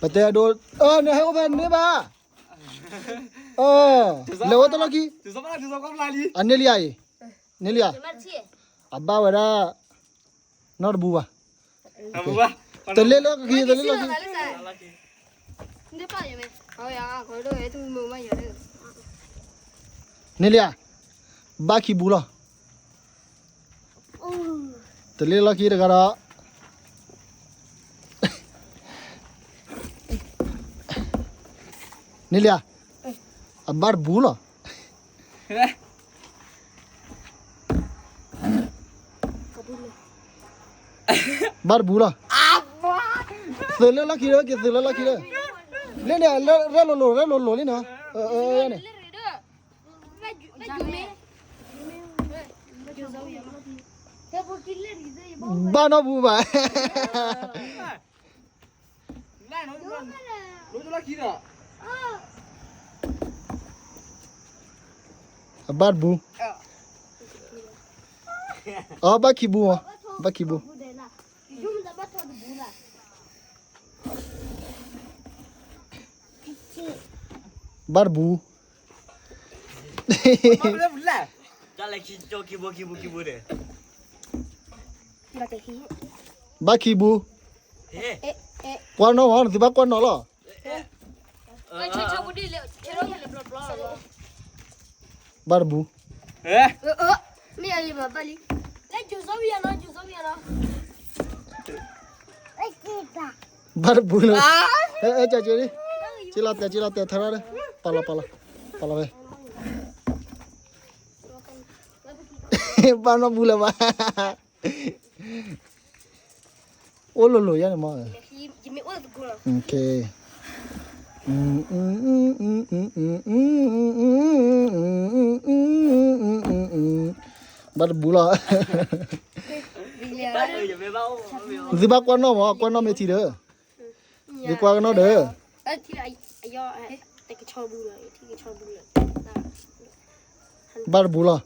ပတဲအဒိ, အၢ နဟဲအိၣ်ဖဲန့ၣ်ဘၣ်, အၢ လဲၤအိၣ်တလီၢ်ခံ, အန့ၢ်လံဧါအံၤ, န့ၢ်လံဧါ, အဘၣ်ဝဲဒၣ် နီတဘူဘၣ်, တလ့လီၢ်ခံ, တလ့လီၢ်ခံ, န့ၢ်လံဧါ, ဘၣ်ခံဘူလီၤ, တလ့လီၢ်ခံတဂၤဒီး န့ၢ်လံဧါ, အဘၣ်တဘူလီၤ, ဘၣ်တဘူလီၤ, သုးလၢလီၢ်ခံလၢ က့ၤသုးလၢလီၢ်ခံလၢ, လၢန့ၣ် ရဲၣ်လိၤလိၤ ရဲၣ်လိၤလိၤလံနီၤ, န့ၣ် ဘၣ်နီၢ်ဘူဘၣ်, အဘၣ်တဘူ, အဘၣ်ခံဘူမး, ဘၣ်ခံဘူ, ဘၣ်တဘူ, ဘၣ်ခံဘူ, ကွၢ်နီၢ်မး နသုဘၣ်ကွၢ်နီၢ်လီၤ, ဘၣ်တဘူ, ဘၣ်တဘူလီၤ, ကလီၤတဲာ်ကလီၤတဲာ်ထီဒီး, ပာ်လီၤပာ်လီၤ, ပာ်လီၤဝဲ, ဘၣ်နီၢ်ဘူလၢၤဘၣ်, အိၣ်လိၤလိၤယါန့ၣ်မး, ဘၣ်တဘူလီၤ, သုဘၣ်ကွၢ်နီၢ်မး ကွၢ်နီၢ်မ့ၢ်ထံဒီး, သုကွၢ်ကနီၢ်ဒီး, ဘၣ်တဘူလီၤ,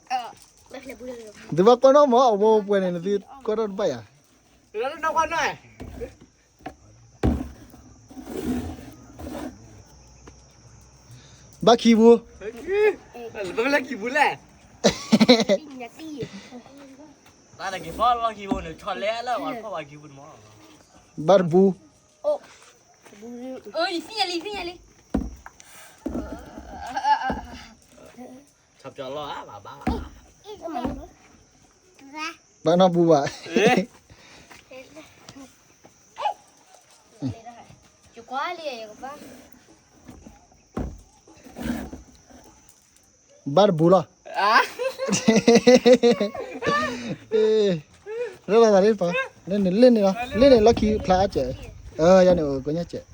သုဘၣ်ကွၢ်နီၢ်မး အဝဲပှဲၤန့ၣ် နသုကွၢ်နီၢ်တဘၣ်ယၤ, ဘၣ်ခံဘူ, ဘၣ်တဘူ, ဘၣ်နီၢ်ဘူဘၣ်, ဘၣ်တဘူလီၤ, ရဲၣ်လီၤသးလံပှၤ, လၢန့ၣ်လၢန့ၣ်လီၤ, လၢန့ၣ်လီၢ်ခံဖျါအါစဲး, ယၤန့ၣ်အိၣ်ကညါစဲး,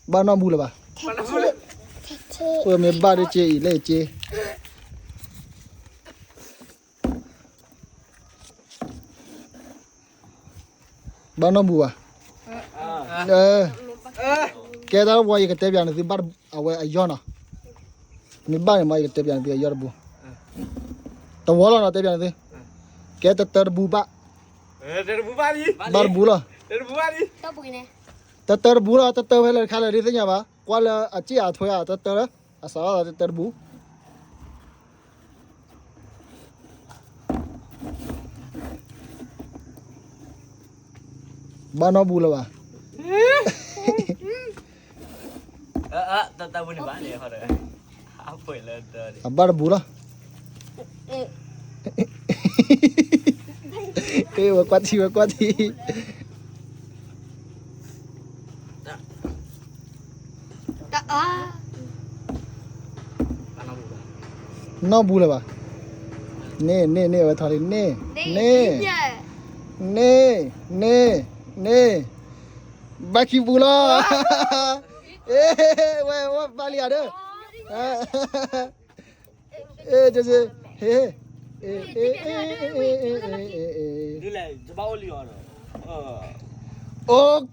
ဘၣ်နီၢ်ဘူလၢၤဘၣ်, ပမ့ၢ်ဘၣ်ဒ်က့အံၤလၢက့ ဘၣ်နီၢ်ဘူဘၣ်, ကဲတၢ်ဝီ ယကတဲပျးနသုဘၣ်အဝဲအယီၢ်နီၤ, မ့ၢ်ဘၣ်န့ၣ်မး ယကတဲပျးနသုအယီၢ်တဘူ, တဝီလီၤနီၤ တဲပျးနသု, ကဲတတၢတဘူဘၣ်, ဘၣ်တဘူလီၤ, တတၢတဘူလီၤ တတၢဖဲလဲၣ်တခါလဲၣ်ဒ်သ့ၣ်ညါဘၣ်, ကွၢ်လၢအစ့ၣ်အထွဲဧါ တတၢ, အစးထီၣ်တတၢတဘူ ဘၣ်နီၢ်ဘူလၢၤဘၣ်, အဘၣ်တဘူလီၤ, ဝဲကွၢ်ထံ ဝဲကွၢ်ထံ နီၢ်ဘူလၢၤဘၣ်, န့ၣ် န့ၣ် န့ၣ် အဝဲထီၣ်လံ န့ၣ် န့ၣ် န့ၣ် န့ၣ် ဘၣ်ခံဘူလီၤ, ဝဲ ဝဲဘၣ်လံဧါဒီး, ဟ့, ဘၣ်လံ, ထံၣ်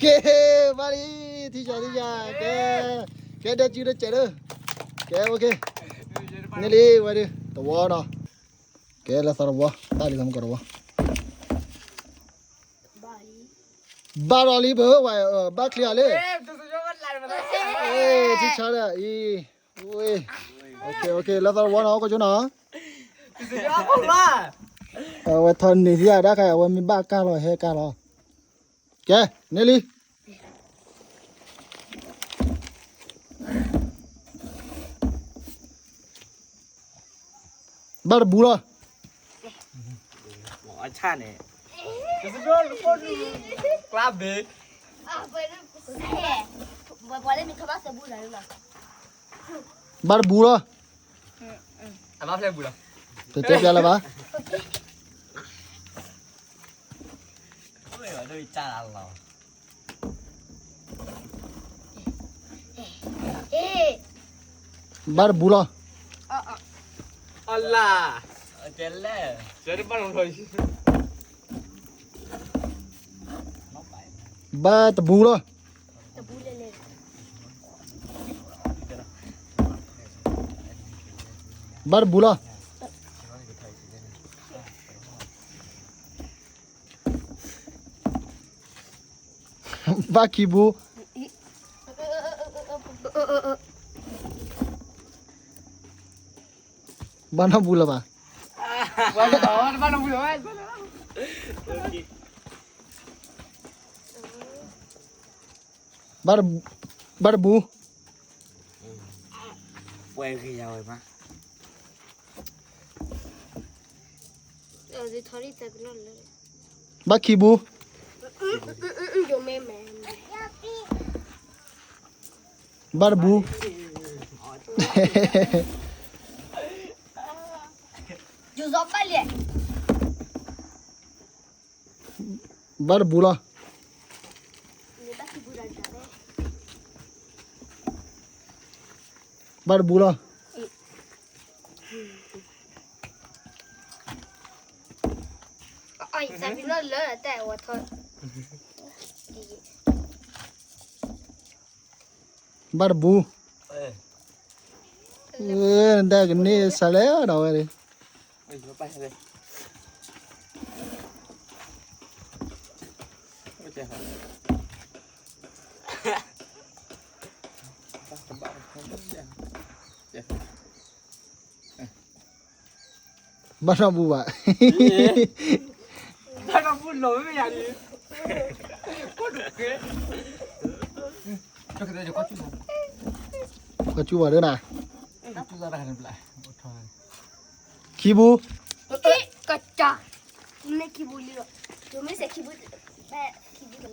ကၠီ ထံၣ်ကၠီ, ကဲ, ကဲဒဲကၠူဒဲကဲးဒီး, ကဲ န့ၣ်လံဝဲဒၣ် တဝီနီၤ, ကဲလၢသီတဝီ, တၢ်လံသီမကီးတဝီ, ဘၣ်ဒီးလံဘၢဝဲ, ဘၣ်ချံအီၤလံ, ထံဆါဒီးအံၤ, လၢသီတဝီနီၤ အိၣ်ကၠိနီၤ, အဝဲထီၣ်န့ၢ်သံအဒၣ်ခါ အဝဲမ့ၢ်ဘၣ်ကၢ်လီၤ ဟဲကၢ်လီၤ, ကဲ, န့ၢ်လံ. ဘၣ်တဘူးလီၤ. ဘၣ်တဘူးလီၤ. တတဲပျါလၢၤဘၣ်. ဘၣ်တဘူးလီၤ. ဘၣ်တဘူးလီၤ. ဘၣ်တဘူးလီၤ. ဘၣ်ခံဘူး. ဘၣ်နီၢ်ဘူးလၢၤဘၣ်. ဘၣ်တဘူး. ဘၣ်ခံဘူး. ဘၣ်တဘူး. ဘၣ်တဘူးလီၤ. ဘၣ်တဘူးလီၤ. ဘၣ်တဘူး. နတၢ်ကန့ၢ်စးလဲၣ်ဒီးဝဲ. ဘၣ်နီၢ်ဘူးဘၣ်. ကွၢ်ကၠူၣ်ဘၣ်ဒၣ်နၤ. ခံဘူး. ဖီလၢယၤ. ဝံၤလံဧါ.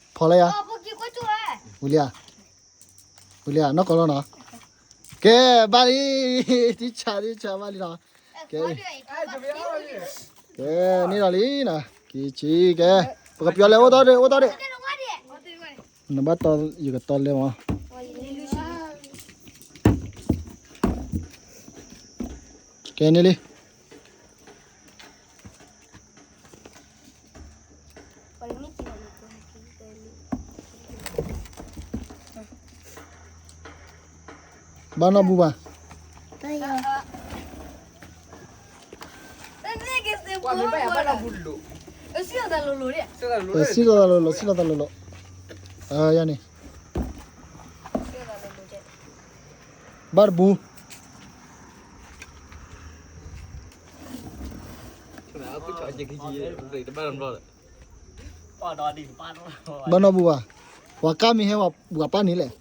ဝံၤလံဧါ နီၢ်ကီၢ်လီၤနီၤ. ကဲ ဘၣ်လံ. တံၢ်ဆါ တံၢ်ဆါ ဘၣ်လံနီၤ. ကဲ ကဲ န့ၢ်လီၤလံနီၤ. က့ၤဆံး ကဲ ပကပျီလဲၤအိၣ်တီၢ်ဒံး အိၣ်တီၢ်ဒံး. နဘၣ်တီ ယကတီလဲမး. ကဲန့ၣ်လံ. ဘၣ်နီၢ်ဘူးဘၣ်. စံၣ်လီၤသးလိၤလိၤ စံၣ်လီၤသးလိၤလိၤ. ယၤန့ၣ် ဘၣ်တဘူး. ဘၣ်နီၢ်ဘူးဘၣ်. ပှၤကါမ့ၢ်ဟဲဝဲ ပှၤပၢ်န့ၣ်လဲၣ်.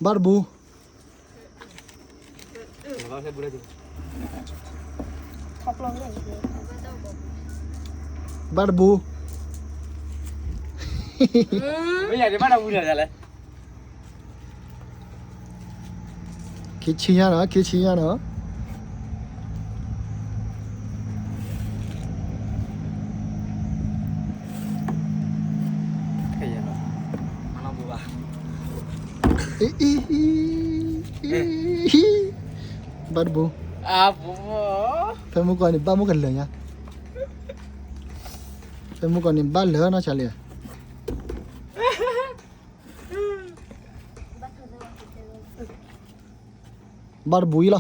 ဘၣ်တဘူး. ဘၣ်တဘူး. ခံဆံညါနီၤ ခံဆံညါနီၤ. ဘၣ်တဘူး. ဖဲမုၢ်ကီၢ်န့ၣ် ဘၣ်မုၢ်ကလၢာ်ညါ. ဖဲမုၢ်ကီၢ်န့ၣ် ဘၣ်လၢာ်နီၢ်ဆါလံ. ဘၣ်တဘူးအံၤလီၤ.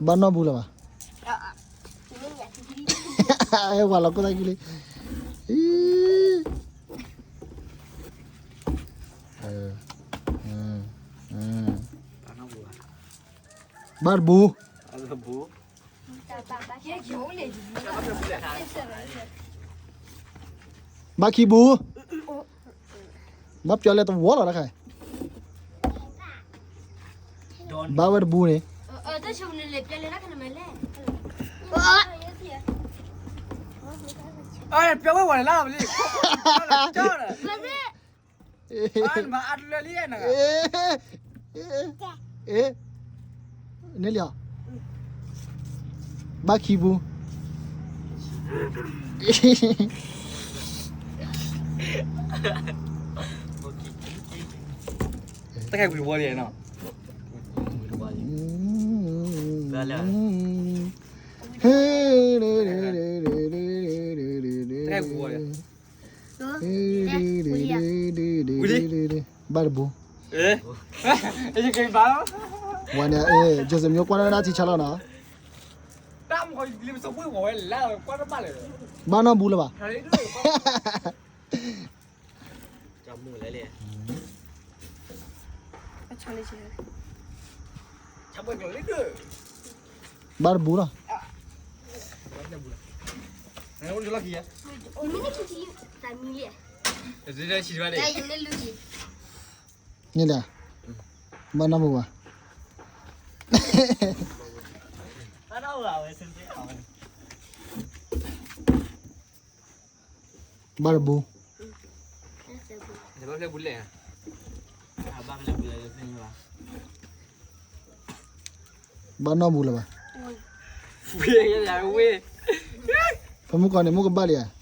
ဘၣ်နီၢ်ဘူလၢၤဘၣ်. အဲ ဝၤလီၤခိၣ်သၣ်ခံလံ. အံၤ ဘၣ်တဘူ. ဘၣ်ခံဘူ. ဘၣ်ပျီလဲတဝီလီၤတခါ. ဘၣ်ဝဲတဘူန့ၣ်. ပျီဝဲဝဲလၢလီၤလံ. မၤအါတလၢလံ. န့ၣ်လီၤ. ဘၣ်ခံဘူ. တၢ်ဝံၤဝီလံနီၤ. တၢ်ဝံၤဝီလံ. ဘၣ်တဘူ. ဝဲန့ၣ် အဲ Joseph မျိုးကွၢ်လၢနၢ်ထံဆါလီၤနီၤ. ဘၣ်နီၢ်ဘူလၢၤဘၣ်. ဘၣ်တဘူလီၤ. န့ၣ်ဒီး ဘၣ်နီၢ်ဘူဘၣ်. ဘၣ်တဘူ. ဘၣ်နီၢ်ဘူလၢၤဘၣ်. ဖဲမုၢ်ကီၢ်န့ၣ် မုၢ်ကဘၣ်လံဧါ. ဝ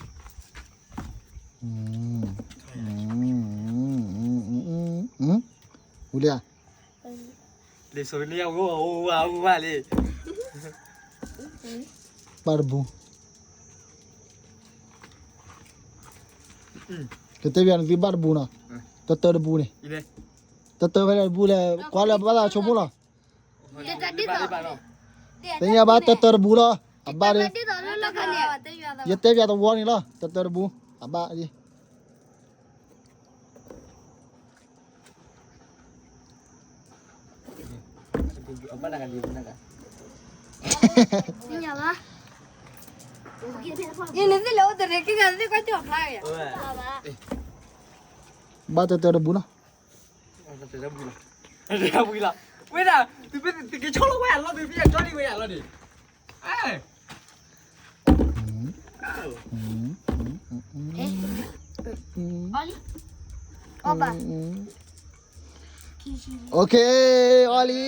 ံၤလံဧါ. လံ ဘၣ်တဘူ. ကတဲဘၣ်နသုဘၣ်တဘူနီၤ. တတၢတဘူန့ၣ်. တတၢဖဲလဲၣ်တဘူလဲၣ် ကွၢ်လၢဘၣ်သးဆိကမိၣ်လီၤ. သ့ၣ်ညါဘၣ်တတၢတဘူလီၤ. အဘၣ်ဒ် ယတဲဘၣ်တဝီန့ၣ်လီၤ တတၢတဘူ အဘၣ်ဒ်. ဘၣ်တတၢတဘူလီၤ. ဝဲဒၣ် သုကဆီလီၤဝဲအလီၢ် သုဖဲအကၠီလံဝဲအလီၢ်န့ၣ်. Okay, အီၣ်လံ.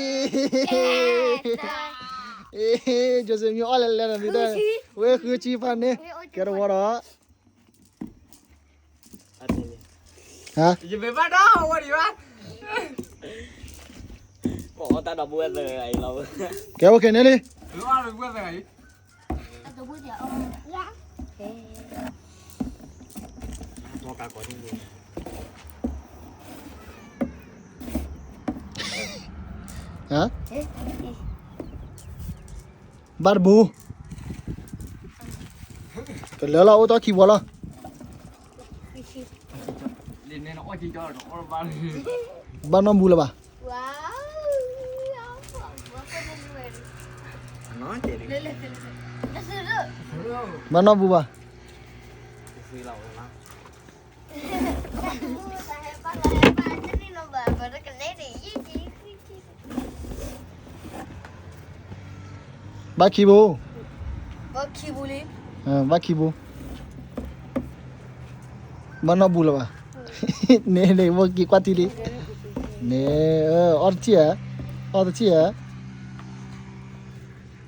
Joseph မ့ၢ်အီၣ်လဲၤလဲၤနီၤ သုတၢ် ဝဲဃုဆံဖးန့ၣ် ကဲတဝီဒီး ဟါ ယမ့ၢ်ဘၣ်ဒီးဝဲဒံးဘၣ်. ကဲ okay န့ၣ်လံ. ဟါ ဘၣ်တဘူ ကလၢလီၤ အိၣ်တီၢ်ခံဝီလီၤ. ဘၣ်နီၢ်ဘူလၢၤဘၣ်. ဘၣ်နီၢ်ဘူဘၣ်. ဘၣ်ခံဘူ. ဘၣ်ခံဘူ. ဘၣ်နီၢ်ဘူလၢၤဘၣ်. န့ၣ်န့ၣ် ဝဲက့ၤကွၢ်ထံလံ. န့ၣ် အီၣ်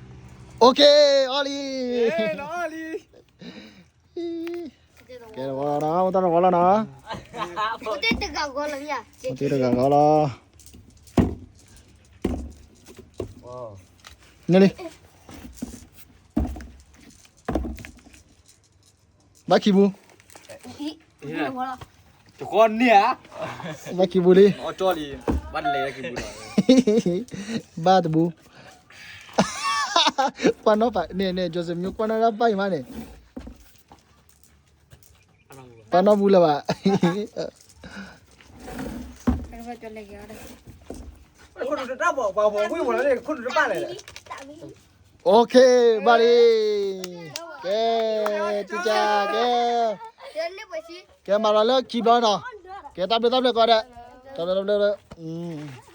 တထံၣ်ဧါ. အီၣ်တထံၣ်ဧါ. Okay, အီၣ်လံ. ကဲတဝီလီၤနီၤ, အိၣ်တၢ်တဝီလီၤနီၤ. အိၣ်တ့ၢ်တဂၤဂီၤလီၤ. န့ၣ်လံ. ဘၣ်ခံဘူ. တဃီန့ၢ်ဧါ. ဘၣ်ခံဘူလံ. အီၣ်ကၠီလံ. ဘၣ်တလဲၤဘၣ်ခံဘူလီၤ. ဘၣ်တဘူ, ကွၢ်နီၣ်ဖးန့ၣ်န့ၣ် Joseph မျိုး ကွၢ်နီၣ်ဒၣ်ဘၣ်အံၤမးန့ၣ်, ကွၢ်နီၣ်ဘူလၢၤဘၣ်. ခိၣ်နူာ်တတၢ်ဘၣ်, ပှၤဘၣ်ဝံၣ်မးလၢန့ၣ် ခိၣ်နူာ်တဘၣ်လဲၣ်. โอเค ဘၣ်လံ, ကဲ, ကဲ, ကဲမၤလီၤလၢခံဘျီနီၤ, ကဲတၢ်ဘျုးတၢ်ဖှိၣ်ကိးဂၤဒဲး, တၢ်ဘျုးတၢ်ဖှိၣ်လၢ,